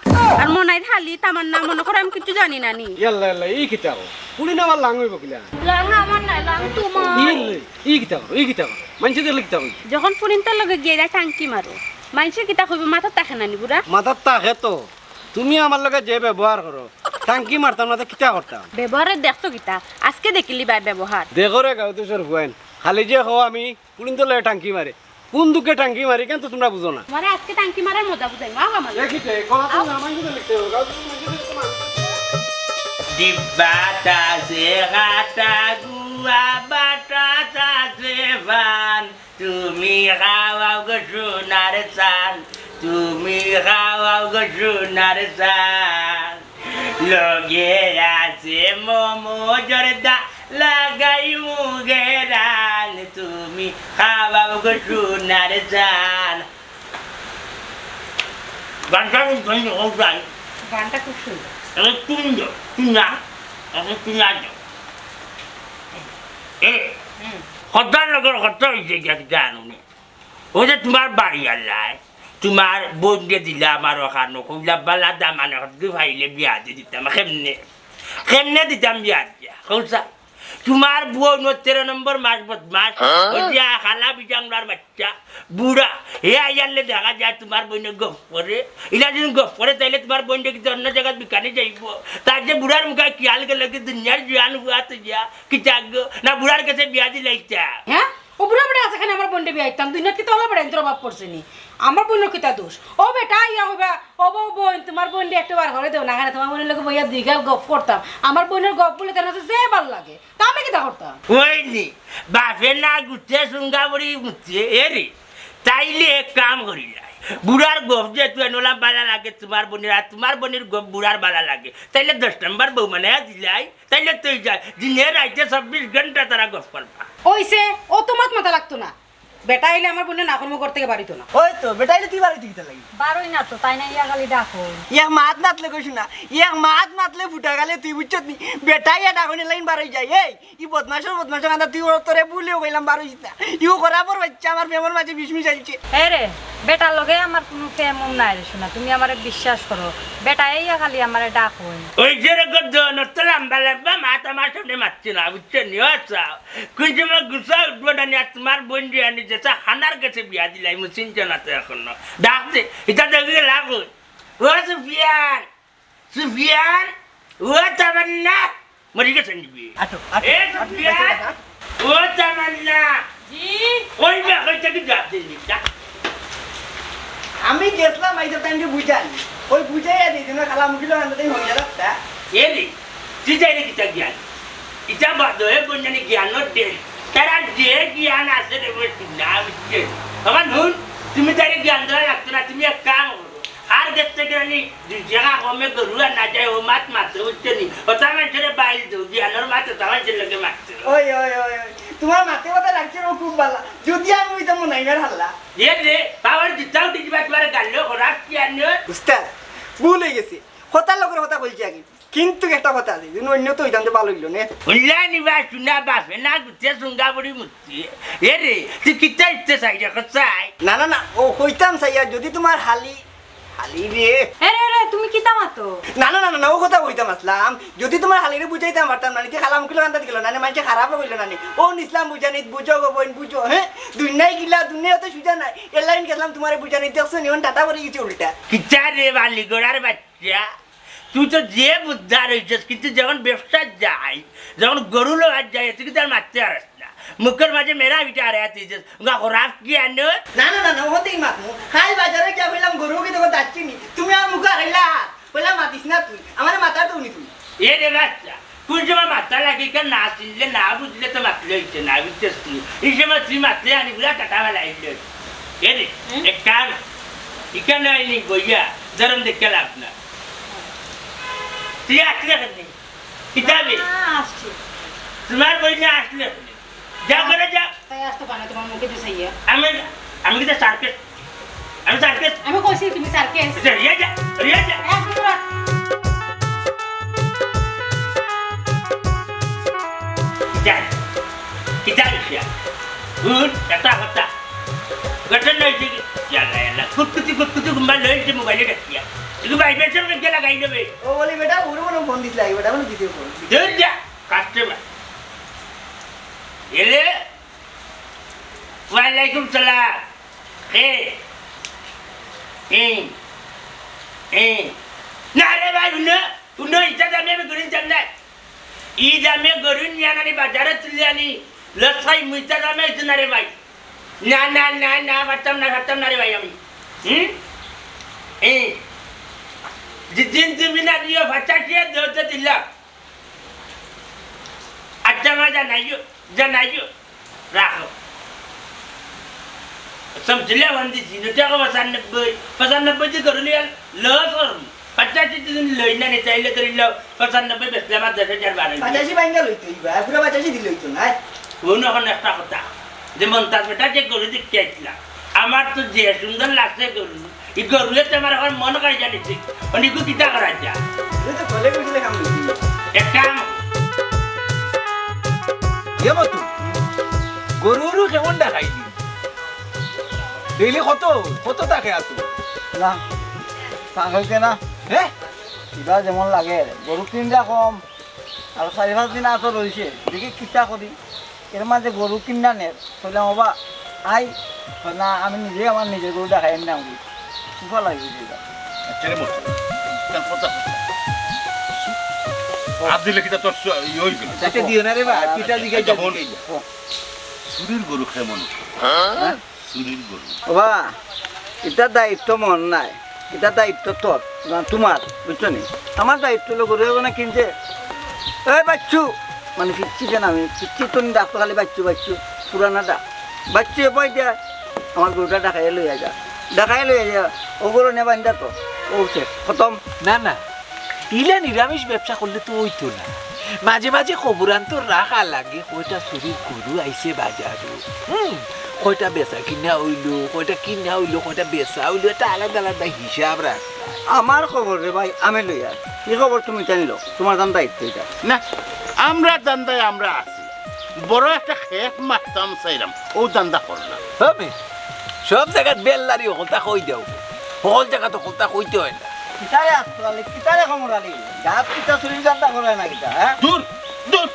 আর মনাইর হালি, তামান্না, মনো করো আমি কিচ্ছু জানি না নি। ইয়াল্লা, ইয়াল্লা, ই কিতা কও? ফুড়ি না আমার লাং অইবো কিলা? লাং আমার নায়, লাং তুমার। ইয়াল্লা, ই কিতা কও, ই কিতা কও? মাইনষে দেখলে কিতা কইবো? যখন ফুড়িন্তর লগে গিয়া এরা টাংকি মারো, মাইনষে কিতা কইবো? মাথাত থাকে না নি বুড়া? মাথাত থাকে তো। তুমি আমার লগে যে ব্যবহার করো, টাংকি মারতাম না তো কিতা করতাম? ব্যবহারে দেখছো কিতা? আজকে দেখিলি বায় ব্যবহার। দেখো রে গাউদুসর ফুয়াইন, খালি যে কও আমি ফুড়িন্তর লগে টাংকি মারি। কুন দুখে টাংকি মারি, কেন তো তুমরা বুঝো না। তোমারে আজকে টাংকি মারার মজা বুঝাইমু, আও আমার লগে। দেখি তে, গলা তো আও। না, মাইনষে দেখতে হবে, গাউদুসর মাইনষে দেখতে মারবে। ডিব্বাত আছে কাটা গুয়া, বাটাত আছে পান, তুমি খাওয়াও গো সোনার চান, তুমি খাওয়াও গো সোনার চান। লগে আছে মোমো জর্দা, লাগাই মুগে রান, তুমি খাওয়াও গো সোনার চান। গানটা আমি ধরি না, কোন গান? গানটা খুব সুন্দর। আরে তুমি যাও, তুমি না, আরে তুমি না যাও। এ, হুম। হদ্দার লগর হদ্দা হইছে গিয়া কিতা জানো নি? ওই যে তোমার বাড়ি আল্লাহ, তুমার বইনরে দিলাম আমার অখানো, কইলা বালা দামান অখান দি পাইলে বিয়া দি দিতাম। কেমনে, কেমনে দিতাম বিয়া দিয়া? কও চাই। তুমার বইন তেরো নম্বর মাস বদমাস, হ্যাঁ? ওই যে খালা বিজাংলার বাচ্চা, বুড়া, হে আইয়ারলে দেখা যায় তুমার বইনে গফ করে। ইলা যদি গফ করে, তাইলে তুমার বইনরে কিতা অন্য জাগাত বিকানি যাইবো? তার যে বুড়ার মুখে খিয়াল গেল কি দুনিয়ার জোয়ান ফুয়া তো যা, কিতা গো? না বুড়ার গেছে বিয়া দিলাইতা? হ্যাঁ? ও বুড়া বেটা আছে কেনে আমার বইনরে বিয়া দিতাম? দুনিয়াত কিতা অলা বেটা ইন্তর অভাব পড়ছে নি? আমার বইনর কিতা দোষ? ও বেটা ইয়া কইবা, "ও বউ, বইন, তুমার বইনরে একটু বার করে দেও না, কেনে তুমার বইনর লগে বইয়া দুই গাল গফ করতাম।" আমার বইনর গফ বুলে তার কাছে যে ভালা লাগে। তা আমি কিতা করতাম? ওই নি, বাপে না গুতে সুঙ্গা বড়ি গুতে, এ রে, তাইলে এক কাম করিলাই। বুড়ার গফ যে তুই নলাম বালা লাগে তুমার বইনর, আর তুমার বইনর গফ বুড়ার বালা লাগে, তাইলে দশ নম্বর বউ মানে দিলাই, তাইলে তুই যা, দিনে রাইতে চব্বিশ ঘন্টা তারা গফ করবা। ওইছে, অত মাত মাতা লাগতো না। বেটা আইলে আমার বইনরে না করমু, ঘর থাকি বারইতো না। ওই তো, বেটা আইলে তুই বারইতে কিতা লাগি? বারই না তো, তাই না ইয়া খালি ডাকো। এক মাত মাতলে কইছ না, এক মাত মাতলে ফুটা গালে তুই বুঝছত নি? বেটা ইয়া ডাকনে লাইন বারই যায়। এই, ই বদমাশর বদমাশর কান্দা তুই ওর তোরে বুলেও কইলাম বারইছ না। ইউ খরাপর বাইচ্চা আমার প্রেমর মাঝে বিষ মিশাইছে। এ রে, বেটার লগে আমার কুনু প্রেম উম নাই রে সোনা, তুমি আমারে বিশ্বাস করো। বেটা ইয়া খালি আমারে ডাকইন। ওই যে রে গদ্দ, নষ্ট লম্বা লম্বা মাত আমার সামনে মাতছে না, বুঝছো নি? ও আচ্ছা, কোন সময় গুছা উঠবো না নি, আর তুমার বইনরে আনি যেতা খানার গেছে বিয়া দিলাই, মু চিনছো না তো এখনো। ডাকতে, ইতা দেখি লাগো। ও সুফিয়ান, সুফিয়ান, ও তামান্না, মরি গেছে নি বে? আটো, আটো, এ আটো, সুফিয়ান, আটো। ও তামান্না। জি। ওই বে, ওই থেকে জবাব দিলি, যা। আমি গেছলাম, আইসা তাইনরে বুঝানি। ওই বুঝাইয়া দিই, তুমি খালা মুখিলো আনতে তাই হইয়া রাখতা। এ রে, তুই যাই রে কিতা জ্ঞান? ইটা বাদ দে, বইন জানি জ্ঞান ওর দেন। তার আর যে জ্ঞান আছে রে, ওই না বুঝছে। বাবা নুন, তুমি তাইরে জ্ঞান দেওয়া লাগতো না, তুমি এক কাম করো। আর দেখতে গেলে নি, দুই জায়গা কমে গরু আর না যায়, ও মাত মাতে, বুঝছো নি? ও তো আমার ছেলে বাইল দো, জ্ঞান ওর মাতে, তো আমার ছেলেকে মারতে। ওই, ওই, ওই, ওই। তোমার মাতে কথা লাগছে, ও খুব ভালা। যদি আমি ওই তেমন নাইবার হাল্লা। এ রে, বাবার জুতা উঠে দিবা, তোমার গাল্লো খরাপ কি আনো? উস্তাদ, ভুল হয়ে গেছে। কথার লোকের কথা বলছি আগে। কিন্তু একটা কথা আছে, যদি অন্য তো হইতাম তো ভালো হইলো নে। হুনলা নি বা শুনা বাপে না গুতে সুঙ্গা বড়ি মুতি। এ রে, তুই কিতা ইতে চাই রে, চাই? না, না, না, ও কইতাম চাইয়া, যদি তোমার হালি, হালি রে। এ রে, রে, তুমি কিতা মাতো? না, না, না, না, না, ও কথা কইতাম আসলাম। যদি তোমার হালিরে বুঝাইতাম পারতাম না, নি তে খালা মুখিলো কান্দাত গেল না, নি মানষে খারাপও কইলো না, নি। ও নিছলাম বুঝানিত, বুঝো গো বইন, বুঝো, হ্যাঁ? দুনিয়াই গিলা, দুনিয়া তো সুজা নাই। এর লাইন গেছলাম তোমারে বুঝানিত, দেখছো নি, অন টাটা পড়ে গেছে উল্টা। কিতা রে বালি গোড়ার বাচ্চা? তুই তো যে বুদ্ধা রইছস, কিন্তু যখন ব্যবসাত যাই, যখন গরু লওয়াত যাই, তুই কিন্তু আর মাততে পারস না। মুখর মাঝে মেরা বিটা হারাই তুই যে, উঙ্গা খরাপ কি আনো? না, না, না, না, ওতেই মাতমু। কাল বাজারে গিয়া কইলাম, গরু কি তোকে যাচ্ছি নি? তুমি আমার মুখে হারাইলা। কইলাম, মাতিস না তুই। আমারে মাতার দৌনি তুই। এ রে বাচ্চা, কোন সময় মাতা লাগে, কেন না চিনলে, না বুঝলে তো মাতলে হইছে না, বুঝছস তুই? এই সময় তুই মাতলে আনি বুড়া টাটা বেলা আইলে। এ রে, হুম? এক কাম, এখানে আইনি বইয়া, ধরম দেখে লাভ না। তুই আসলে এখানে? কিতাবে? না, আসছি। তোমার বই না আসলে এখানে? যাও করে যাও। তাই আসতে পারে না, তোমার মুখে তো চাইয়া। আমি, আমি কিতা সার্কাস? আমি সার্কাস? আমি কইছি তুমি সার্কাস। আচ্ছা, রিয়া যা, রিয়া যা। এক মিনিট। যা। কিতা রিয়া? হুন, এটা কথা। ঘটনা হইছে কি? ইয়ালা, ইয়ালা। কুতকুতি, কুতকুতি, ঘুমবা লইছে মোবাইলে ডাকিয়া। এগুলো ভাইব্রেশন করতে লাগাই দেবে। ও বলি, বেটা, ওরে মনে ফোন দিস লাগে, বেটা, মনে দিতে ফোন। ধুর যা, কাস্টমার। এলে? ওয়ালাইকুম সালাম। এ, এ, এ। না রে ভাই, হুনো, হুনো, ইটা দামে আমি গরু নিতাম না। ই দামে গরু নিয়া আনি বাজারে তুলে আনি, লসাই মুইতা দামে হইতো না রে ভাই। না, না, না, না, পারতাম না, পারতাম না রে ভাই আমি। হুম? এ, যেদিন তুমি না দিও, পঁচাশি দেওতে দিলাম। আচ্ছা, মা জানাইও, জানাইও। রাখো। সমতুল্য বন্দি ছিল, টাকা পঁচানব্বই, পঁচানব্বই দিয়ে ধরে লিয়াল, লস করুন। পঁচাশি দিন লই না, নি চাইলে ধরে লও, পঁচানব্বই বেচলে আমার দশ হাজার বাড়ে। পঁচাশি ভাঙ্গা লইতো, ইবা, পুরা পঁচাশি দিলে হইতো না। হুন অখন একটা কথা, যে মন্তাজ বেটা যে গরু দেখতে আইছিলাম, আমার তো যে সুন্দর লাগছে গরু, ই গরুয়ে তো আমার এখন মন করে জানিছি, অনেকু কিতা করা যা। এটা তো ফলে বুঝলে কাম হইছে। এক কাম। এ মতু, গরু উরু কেমন দেখাইলি? ডেইলি কত, কত থাকে আর তুই? না, তা হইছে না। হ্যাঁ? ইবা যেমন লাগে, গরু কিনরা কম, আর চারি পাঁচ দিন আতো রইছে, দেখি কিতা করি। এর মাঝে গরু কিনা নে, কইলাম, "বাবা, আই, না, আমি নিজে আমার নিজের গরু দেখাই আনলাম কি।" কুফা লাগি দিবা। আচ্ছা রে, মরছে। তার কথা। আর দিলে কিতা তোর স-, ইয়ে হইল? আচ্ছা, দিও না রে বা, কিতা দিকে আচ্ছা, বল। চুরির গরু খায় মানুষ। হ্যাঁ? চুরির গরু। ওবা, এটা দায়িত্ব মন নাই, এটা দায়িত্ব তোর, না তোমার, বুঝছো নি? আমার দায়িত্ব হলো গরু এখানে কিনছে। এই বাচ্চু, মানে ফিরছি কেন আমি? ফিরছি তো নি ডাকতো খালি বাচ্চু, বাচ্চু, পুরানাটা। বাচ্চু এ পয়সা আমার গরুটা ঢাকাইয়া লইয়া যা, ঢাকাইয়া লইয়া যা, ও গরু নে বান্ধা তো, ও শেষ, খতম। না, না, ইলা নিরামিষ ব্যবসা করলে তো অইতো না। মাঝে মাঝে খবরান্তর রাখা লাগে, কয়টা চুরির গরু আইছে বাজারো, হুম, কয়টা বেচা কিনা অইলো, কয়টা কিনা অইলো, কয়টা বেচা অইলো, একটা আলাদা আলাদা হিসাব রাখ। আমার খবর রে ভাই, আমি লইয়ার। কি খবর তুমি জানিলো? তোমার দান দায়িত্ব এটা। না, আমরা ধান্দায় আমরা আছি। বড় একটা খেপ মারতাম চাইলাম, ও ধান্দা করলাম। হবে। সব জাগাত বেল্লারি হকলতা কই দেও। হকল জাগাত হকলতা কইতে হয় না। কিতারে আতো আলি, কিতারে খবর আলি? গাত কিতা চুরির ধান্দা করে না কিতা, হ্যাঁ? দূর, দূর।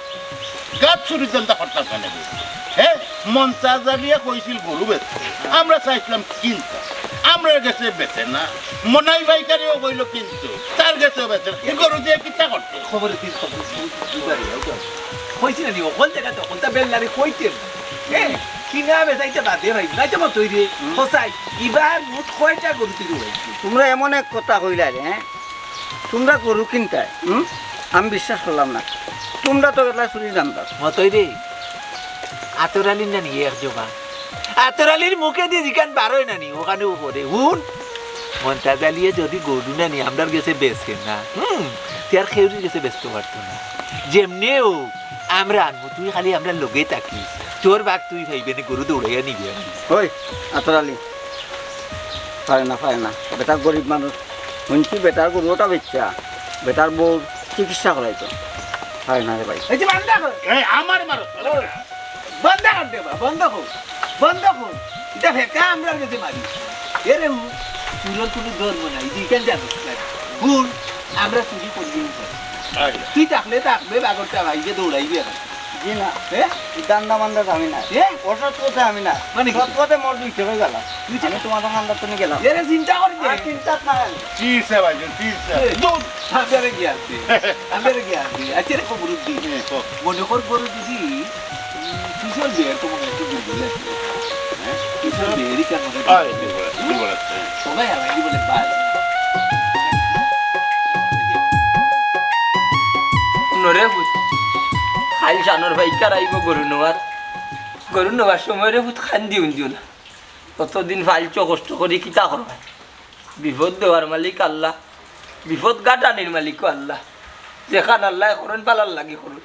গাত চুরির ধান্দা করতাম কেনে? হ্যাঁ, মন্তাজ আলিয়ে কইছিল গরু বেচতে। আমরা চাইছিলাম কিনতাম। আমরার গেছে বেচে না। মনাই ভাইকারেও কইলো কিনতো। তার গেছেও বেচে না। এই গরু দিয়া কিতা করতো? খবরে তিন খবর, খবর, খবর, খবর। কইছি না নি, হকল জাগাত হকলতা বেল্লারি কইতে না। এ, কিনা বেচা ইতা বাদে ভাই, নাই তো মতই রে। হুম। হোসাই, ইবার মোট কয়টা গরু তুই রইছি? তোমরা এমন এক কথা কইলা রে, হ্যাঁ? তোমরা গরু কিনতায়, হুম? আমি বিশ্বাস করলাম না। তোমরা তো গেলা চুরি জানতাম। মতই রে, আতর আলীর নানি এক জবান। আতর আলীর মুখে দিয়ে যেখান বারোয় নানি, ওখানেও করে। হুন, মন্তাজ আলিয়ে যদি গরু নানি আমরার গেছে বেচে না, হুম, তে আর কেউরির গেছে বেচতে পারতো না। যেমনে হোক, আমরা আনবো, তুই খালি আমরার লগে থাকিস। তোর বাঘ তুই পাইবে নি, গরু দৌড়াইয়া নিবে। ওই, আতর আলী, পারে না, পারে না। বেটা গরিব মানুষ। শুনছি বেটার গরু ওটা বেচা। বেটার বউ চিকিৎসা করাইতো। পারে না রে ভাই। এই যে বান্দা কর। এই আমার মারো। বন্ধ কর দে বা, বন্ধ কর। বন্ধ কর। এটা ফেকা আমরার গেছে মারি। এরে হু, চুরর কোনো ধর্ম নাই। তুই কেন জানিস না? হুন, আমরা চুরি করি। আয়। তুই থাকলে থাকবে, বাগরটা ভাইকে দৌড়াইবে এখন। জি না। এ? ধান্দা মান্দাত আমি না। এ? অসৎ পথে আমি না। মানে কি? সৎ পথে মোর দুই চোখে গেলাম। দুই চোখে? আমি তোমার ধান্দাত তুমি গেলাম। এরে চিন্তা করি দে। আর চিন্তাত না। চিজ সে ভাইজান, চিজ সে। এ, দূর। আমি আরে গিয়া আছি। আমি আরে গিয়া আছি। আচ্ছা রে, খবর দি। এ, ক। মনে কর বড় দিদি, উম, কিশোর বের তো মনে হয় একটু দুর্বল আছে। হ্যাঁ? কিশোর বেরই কেন মনে হয়? আরে, দুর্বল আছে, দুর্বল আছে। সবাই আমাকে বলে, "বাল।" নরে পুত, খাইল সানোর ভাই কার আইব গরু নেওয়ার। গরু নেওয়ার সময় রে পুত খান দিউন দিও না। কতদিন ফালছো কষ্ট করি কিতা করবা? বিপদ দেওয়ার মালিক আল্লাহ, বিপদ গাটানির মালিকও আল্লাহ। যেখান আল্লাহ করইন, ভালার লাগি করইন।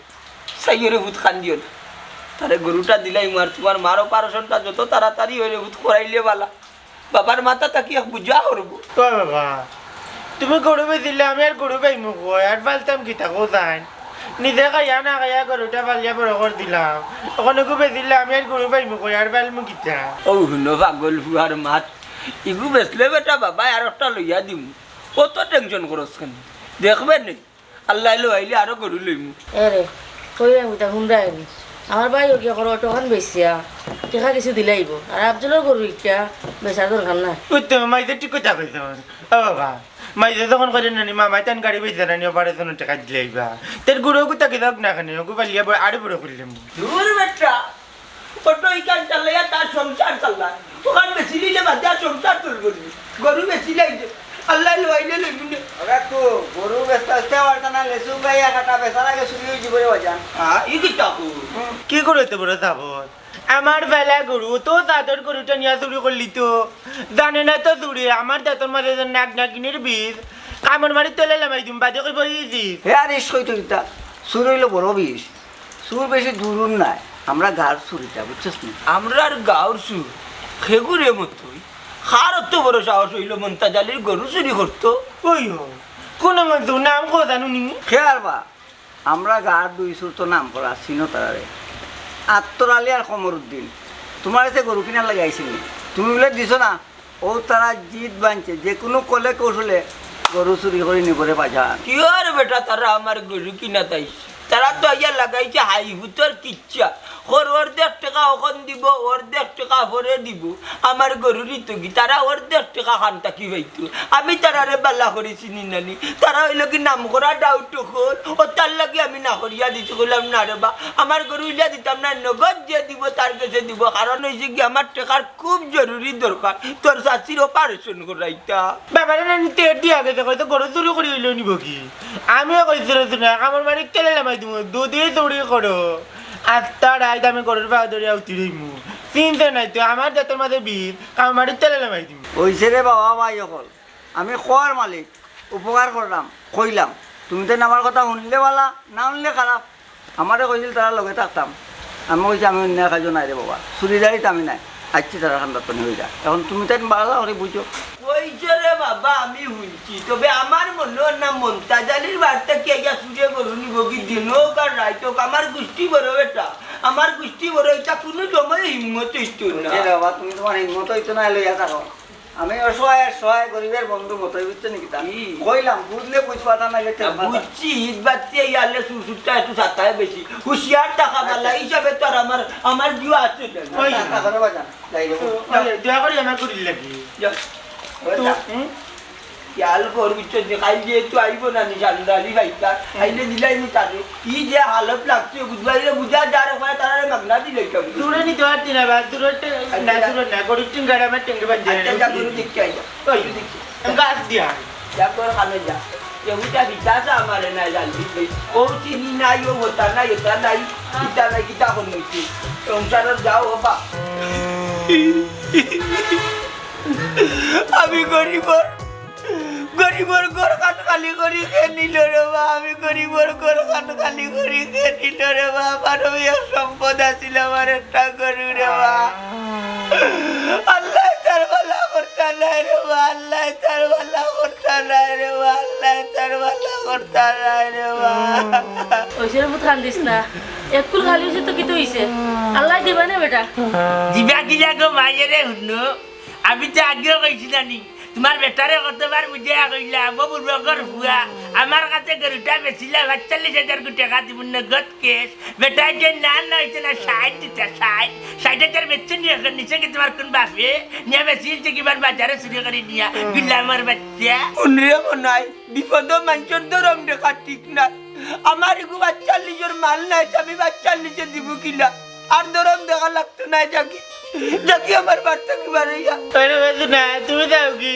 চাইও রে পুত খান দিও না। তারে গরুটা দিলাইমু আর তোমার মার অপারেশনটা যত তাড়াতাড়ি অয় রে পুত করাইলে ভালা। বাবার মাথা থাকি এক বুঝা করবো। ও বাবা, তুমি গরু বেচিলে আমি আর গরু পাইমু কই? আর পালতাম কিতা কও তাইন? নিজে খাইয়া না খাইয়া গরুটা পালিয়া বড় করি দিলাম। অখন এগু বেচিলে আমি আর গরু পাইমু কই? আর পালমু কিতা? ও হুনো পাগল ফুয়ার মাত, ইগু বেচলে বেটা বাবায় আর একটা লইয়া দিমু। অত টেনশন করস কেনে? দেখবে নে, আল্লায় লওয়াইলে আরো গরু লইমু। এরে, কই আমি তা হুনরায় নি। আমার ভাইও গিয়া করো অটোখান বেচিয়া, টেকা কিছু দিলাইবো। আর আফজলর গরু ইটা বেচার দরকার নাই। ওই তো, মাইজে ঠিক কথা কইছে। ও বাবা, মাইজে যখন কইরা নানি, মামায় তান গাড়ি বেচা নানি, অপারেশনর টেকা দিলাইবা। তার গরু গুতা কি যাউক না কেনে, ওগু পালিয়া ব-, আরো বড় করিলাইমু। দূর বেটা, অটো ইখান চালাইয়া তার সংসার চালায়। অখান বেচিলিলে বাদে আর সংসার চলবো নি। গরু বেচিলাই দে। আল্লায় লওয়াইলে লইবো নে। ওরা তো গরু বেচতে বেচতে পারতা না, লেচু গাইয়া কাটা বেচার আগে চুরি অই যিবো রে বাজান। হ্যাঁ, ই কিতা কও? হুম। কি করো তো বড় সাবর? আমার বেলা গরু তো চাদর গরুটা নিয়া চুরি করলি তো। জানে না তো চুরে, আমার দাঁতর মাঝে যে নাক নাকিনির বিষ। কামড় মারি তলে লামাই দিম, বাদে কইবো ই জি। হে আর ইস কই তুই তা? চুর অইলো বড় বিষ। চুর বেশি দূরর নায়, আমরা গাঁওর চুর ইটা, বুঝছস নি? আমরার গাঁওর চুর, খেগুরে মতই। কার অত বড় সাহস অইলো মন্তাজ আলীর গরু চুরি করতো? ওই হো, কোন মন্ত্র নাম কো জানো নি? খে আর বা, আমরা গাঁওর দুই চুর তো নাম করা, চিনো তারারে। আত্তর আলী আর কমরুদ্দিন, তোমার কাছে গরু কিনার লাগি আইছিল নি? তুমি বুলে দিছো না, ও তারা জিদ বানছে, যে কুনু কলে কৌশলে গরু চুরি করি নিবো রে বাজান। কিওর বেটা, তারা আমার গরু কিনাত আইছে। তারা তো আইয়া লাগাইছে হাইফুতর কিচ্ছা। কর অর্ধেক টেকা অখন দিবো, অর্ধেক টেকা পরে দিবো। আমার গরুরই তো কি, তারা অর্ধেক টেকা খান থাকি পাইতো। আমি তারারে বালা করি চিনি নানি। তারা অইলো কি নাম করা ডাউট অকল। অতার লাগি আমি না করিয়া দিছি, কইলাম, "না রে বা, আমার গরু ইলা দিতাম না, নগদ যে দিবো তার গেছে দিবো।" কারণ অইছে কি, আমার টেকার খুব জরুরি দরকার, তোর চাচির অপারেশন করাইতা। বাবারে নানি, তে দিয়া গেছে, কইতো গরু চুরি করি অইলো নিবো কি? আমিও কইছি রে, তুই না, আমার বাড়ি তেলে লামাই দিমু, দুধে চুরি করো। আস্তা রাইত আমি গরুর পাও ধরিয়া উঠি রইমু। চিন্তা নাই তো, আমার জাতর মাঝে বীর, আমার বাড়ি তেলে লামাই দিমু। অইছে রে বাবা, ভাই অকল, আমি কর মালিক, উপকার করলাম, কইলাম, তুমি তো আমার কথা হুনলে বালা, না হুনলে খারাপ। আমারে কইছিল তারা লগে থাকতাম, আমি কইছি, "আমি অন্য কাজও নাই রে বাবা, চুরিদারিত আমি নাই।" আইচ্ছি তারা খান্দাত পানি হইয়া। এখন তুমি তাই বালা করে বুঝো। কইছো রে বাবা, আমি হুনছি, তবে আমার মনে হয় না মন্তাজ আলীর বাড়িতে কি আইয়া চুরে গরু নিবো কি, দিন হোক আর রাইত হোক, আমার গুষ্টি বড় বেটা, আমার গুষ্টি বড়, ইটা কুনু সময় হিম্মত হইতো না। বুঝছি রে বাবা, তুমি তুমার হিম্মত হইতো না, লইয়া থাকো। আমি অসহায়, সহায় গরিবের বন্ধু মতই, বুঝছো নি কিতা? কি? কইলাম, বুঝলে বুঝ পাতা না গেছে। বুঝছি, ঈদ বাড়তে ইয়ালে সুরসুরটা একটু সাতায় বেশি। হুঁশিয়ার থাকা বালা, আচ্ছা। হিসাবে তো আর আমার, আমার জিও আছে না। ওই। তা, তা করে বাজান, যাই হোক। ওই, দয়া করি আমার গুড়ির লাগি। যা। ওই তো, যা। হুম? খেয়াল কর, বুঝছো নি? কাইল যেহেতু আইবো না, নিশান ডালি ভাইটা, হুম। আইলে দিলাই নি তারে। ই যে হালত লাগছে, বুঝবাই রে, বুঝা যার ওখানে তারা মাগনা দিলে এটা বুঝো। দূরে নি দোয়ার দিন আবার, দূরে টে-, আচ্ছা, না, যা। দূরে না, গরুর টিঙ্গার আমার টিঙ্গি বাদ দিয়ে আচ্ছা, যা, গরু দেখতে আই, যা। ওই, গরু দেখতে। আমি গাছ দিয়া। যা, তোর কানে যা। এগুলা বিচার আমারে নাই জানবি তুই। ও চিনি নাই, ও হতা নাই, হতা নাই, কিতা নাই, কিতা হন নিছি। সংসারর যাও হবা। আমি গরিবর, গরিবর ঘর খান খালি করি কে নিল রে বা? আমি গরিবর ঘর খান খালি করি কে নিল রে বা? আমার ওই এক সম্পদ আছিল, আমার একটা গরু রে বা। আল্লাহ তার বালা করতা নাই রে বা, আল্লাহ তার বালা করতা নাই রে বা, আল্লাহ তার বালা করতা নাই রে বা। ওই সে বুত খান দিস না, এক কুল খালি হইছে তো কিতা হইছে? আল্লাহ দিবা না বেটা। দিবা কিলা গো মাইয়ে রে, হুনো। আমি তো আগেও কইছি না নি, তুমার বেটারে কতবার বুঝাইয়া কইলাম, ও বুড়বকর ফুয়া, আমার কাছে গরুটা বেচিলা, পাঁচচল্লিশ হাজার টেকা দিমু নগদ ক্যাশ। বেটায় যে না, না, অইছে না, ষাইট দিতা, ষাইট। ষাইট হাজার বেচছো নি এখন, নিছে কি তুমার কুন বাপে? নিয়া বেচিলছে কিবার বাজারে চুরি করি নিয়া, গুলামর বাচ্চা। হুন রে মনাই, বিপদো মানষর দরম দেখা ঠিক না। আমার এগু পাঁচচল্লিশর মাল নাই, আমি পাঁচচল্লিশে দিমু কিলা? আর দরম দেখা লাগতো না, যাকি, যাকি আমার বাড়ি থাকি বারইয়া। আরে বাজু না, তুমি যাও কি?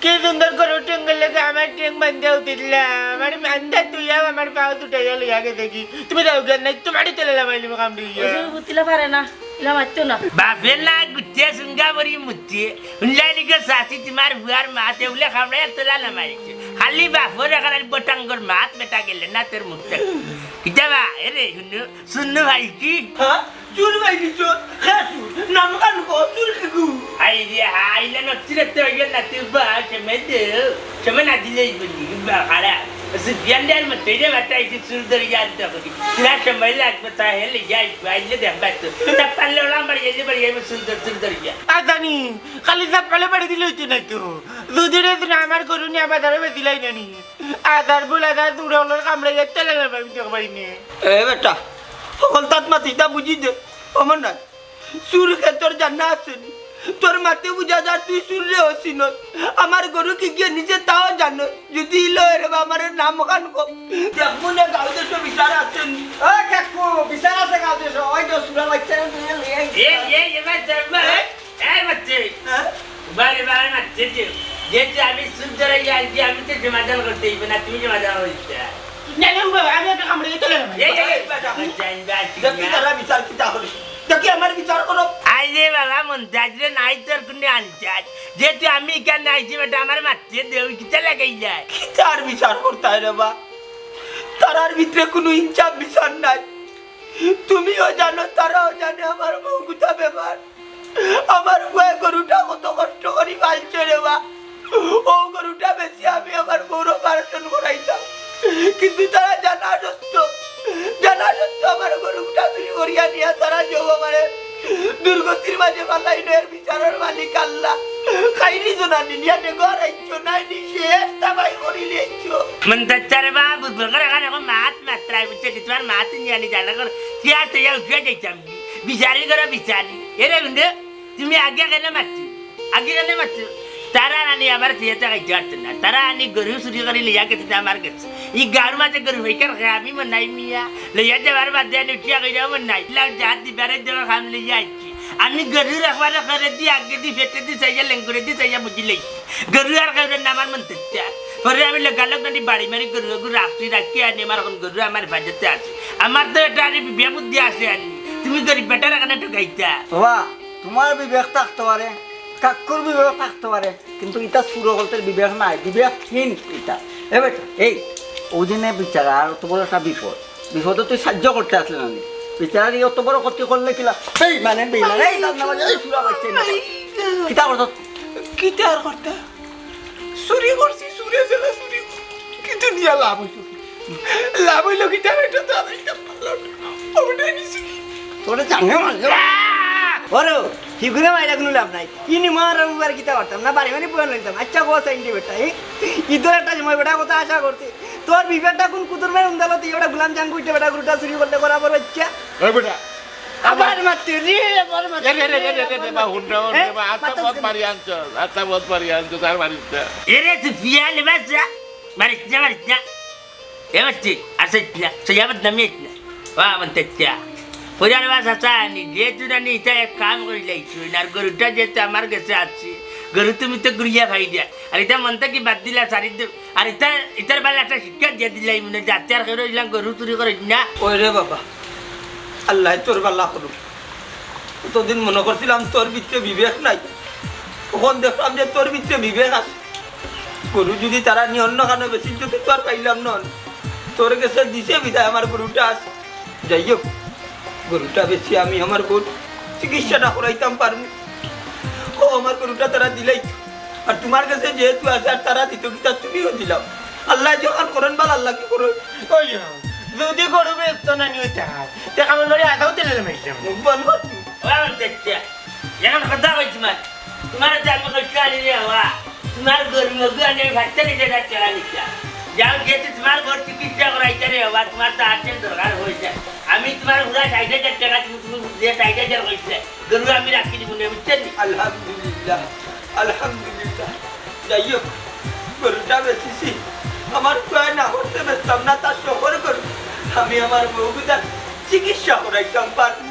কি সুন্দর করে টেঙ্গের লগে আমার টেং বান্ধিয়া উঠিলাম। আমার মান্দা তুইয়াও আমার পাও দুটাইয়া লইয়া গেছে কি? তুমি যাও কি? আর নাই, তোমারই তেলে লামাইলিমু কামড়ি গিয়া। ওই সব বুতিলা পারে না, ইলা মারতো না। বাপে না গুটিয়া সুঙ্গা বড়ি মুতিয়ে। উল্লাই নিকে চাচি তুমার ফুয়ার মাতে উলে খামড়াইয়া তেলে লামাইছে। খালি বাপর এখান বটাঙ্গর মাত বেটা গেলে না তোর মুখ থাকি। কিতা বা, এরে, হুনো, সুন্নু ভাই কি? হ্যাঁ? চুর ভাই কি চোর? খে চুর? নাম কান কো, চুর কি গু? আই রে, আই না, নচ্চিরে তো ইয়ে না, তুই বা, সময় দে, সময় না দিলেই বলি, বা, খারাপ। সুফিয়ান দেয়ার মতো, এই যে বাতাইছি, চুর ধরে জানতে হবে। না, সময় লাগবে, তা হেলে যাই, আইলে দেখবা তো। তা পারলে ওলা আমার এই যে বাড়ি, আমি চুর ধর, চুর ধরে যা। আর জানি, খালি চাপ্পালে বাড়ি দিলে হইতো না তো। যদি রে, তুই আমার গরু নিয়ে বাজারে বেচিলাই না নি। আধার বুল আধার দূরে হলো কামড়ে গেছে, তেলে না পাবি, দেখো পারি নে। এ বেটা, হকলতাত মাতিস না, বুঝি দে। অমর নাই, চুর কে তোর জানা আছে নি? তোর মাতে বুঝা যায় তুই চুর রে হসিনস। আমার গরু কি গিয়ে নিজে তাও জানো। যদি ইলো রে বা আমার নাম ওখান কো। দেখবো না গাঁও দেশে বিচার আছে নি? ও কাকু, বিচার আছে গাঁও দেশে। ওই তো চুরা বাচ্চা নিয়ে লিয়ে আইছে। এই, এই, এবার দেখবা, এই। এই মারছে। হ্যাঁ? বারে বারে মারছে যে। যেহেতু আমি চুর ধরাইয়া আনছি, আমি তো সমাধান করতে হইবে না, তুমি সমাধান করতে। না, না, বাবা, আমি একটা কামড়ে গেলে না। এই, এই, এই, বাবা, জান, বাবা, দেখি তারা বিচার কিতা করে। দেখি আমার বিচার করো। আই রে বাবা, মন্তাজ রে, নাই তোর কুনো আন্দাজ। যেহেতু আমি এখানে আইছি, বেটা, আমার মারছে দে, ওই কিতা লাগাই যায়? কিতার বিচার করতে হয় রে বা? তারার ভিতরে কুনো ইনসাফ বিচার নাই। তুমিও জানো, তারাও জানে আমার বউ গুতা বেমার। আমার বউয়ে গরুটা কত কষ্ট করি পালছে রে বা। ও গরুটা বেচি আমি আমার বউর operation করাইতাম। কিন্তু তারা জানা সত্য, জানা সত্য আমার গরুটা চুরি করিয়া নিয়া তারা যে আমারে দুর্গতির মাঝে ফালাইলো, এর বিচারর মালিক আল্লাহ। খাইনি জনানি নিয়া নে ঘর আইছো, নাই নি শেষ তাবাই করি লইছো। মন্তাচ্চারে বাবু, বরকর এখানে এখন মাত মাত্রায় বুঝছে কি, তোমার মাত নিয়ে আনি জানা কর, কি আর তৈয়া উঠিয়া যাইতাম কি? বিচারি করো বিচারি। এরে বুঝে, তুমি আগে কেন মারছি? আগে কেন মারছি? তারা আনি আমার থিয়েতে খাইতে পারতো না। তারা আনি গরু চুরি করি লইয়া গেছে আমার গেছে। ই গাঁর মাঝে গরু হইকার খায় আমি মনাই মিয়া। লইয়া যাবার বাদে আনি উঠিয়া কইরা মনাই। লাও যা দিবারে দেওয়া খাম লইয়া আইছি। আমি গরুর একবারে করে দি আগে দি ফেটে দি চাইয়া লেঙ্গুরে দি চাইয়া বুঝি লইছি। গরু আর খাইবে না আমার মন তেচ্ছা। পরে আমি লগালগ নানি বাড়ি মারি গরু গরু রাখছি রাখি আনি আমার এখন গরু আমার হেফাজতে আছে। আমার তো এটা আনি বিবেক বুদ্ধি আছে আনি। তুমি গরিব বেটার এখানে ঠকাইতা। বাবা, তোমার বিবেক থাকতে পারে, কাকুর বিবেক থাকতে পারে, কিন্তু ইটা চুর অকলতের বিবেক নাই, বিবেকহীন ইটা। এ বেটা, এই, ওই দিনে বিচারা আর অত বড় একটা বিপদ, বিপদে তুই সাহায্য করতে আসলে না নি? বিচারা দিয়ে অত বড় ক্ষতি করলে কিলা? এই মানে, বেইমান, এই দান্দাবাজ, এই চুরা বাচ্চা, এই কিতা করতো? কিতা আর করতা? চুরি করছি, চুরে ছেলে চুরি করছি। কিন্তু নিয়া লাভ হইল কি? লাভ হইল কি? তার একটা দাদা এটা পারলাম না। ওটাই নিছি। তোরে জানে মারলে। ওরে, হিগুরে মাইরা কোনো লাভ নাই। ইনি মার আমি বার কিতা করতাম না, বাড়ি মানে বয়ান লইতাম। আচ্ছা, বস, আইন দি বেটা, এই? ইদর একটা সময় বেটা কথা আশা করছি। তোর বিবেকটা কোন কুতুর মেয়ে উন্দালো, তুই ওটা গুলাম জাঙ্গু ইটে বেটা গরুটা চুরি করতে করা বড় ইচ্ছা। এই বেটা, আবার মারতে রে, আবার মারতে এ রে, রে, রে, রে, রে, রে, রে, বা হুন্ডা, হুন্ডা, হ্যাঁ? বা আত্মা মারতে বধ রে। মারি আনছস, আত্মা বধ মারি আনছস, আর মারিস না। এরে, তুই পিয়ালে বাচ্চা, মারিস না, মারিস না। এ বাচ্চি, আর চাইস না, চাইয়া বদনামি আইস না। ও, আমার তেচ্চা। পরিবার বাস আছে আনি, যেহেতু নানি ইটা এক কাম করি লাইছো, আর গরুটা যেহেতু আমার গেছে আছে, গরু তুমি তো ঘুরিয়া খাই দিয়া। আর ইটা মন থাকি বাদ দিলা, সারি দে-, আর ইটা, ইটার বালা একটা শিক্ষা দিয়া দিলাই, মনে যাতে আর কেউ ইলাম গরু চুরি করে না। ওই রে বাবা, আল্লাহ তোর বালা করুক। অতদিন মনে করছিলাম তোর ভিতরে বিবেক নাই, তখন দেখলাম যে তোর ভিতরে বিবেক আছে। গরু যদি তারা নিয়ে অন্য খানো বেশি যদি তো আর পাইলাম না, তোর গেছে দিছে বিদায় আমার গরুটা আছে। যাই হোক, গরুটা বেশি আমি আমার বোন চিকিৎসাটা করাইতাম পারবো। ও আমার গরুটা তারা দিলাই, আর তোমার গেছে যেহেতু আছে আর তারা দিত কিতা তুমিও দিলাম। আল্লাহ যখন করেন বালা আল্লাহ কি করো? ওই যদি গরু বেচতো না নিয়ে তে কামড় মারি আগাও তেলে মারলাম। বলবো তুই। ও আমার দেখছে, এখন কথা কইছি মানে, তোমার যে আমি কইছি আনি রে হওয়া, তোমার গরু মগু আনি আমি ভাতটা নিতে যাচ্ছি আনি। যাও যেহেতু তোমার ঘর চিকিৎসা করাইতে রে হওয়া, তোমার তো আর্জেন্ট দরকার হয়েছে। আমি তোমার পুরা ষাট হাজার টাকা তুমি, তুমি যে ষাট হাজার হয়েছে, গরু আমি রাখি দিব না, বুঝছেন নি? আলহামদুলিল্লাহ, আলহামদুলিল্লাহ। যাই হোক, গরুটা বেচছি, আমার প্রায় না করতে বেচতাম না, তার শহর গরু। আমি আমার বউগুদার চিকিৎসা করাইতাম পারবো।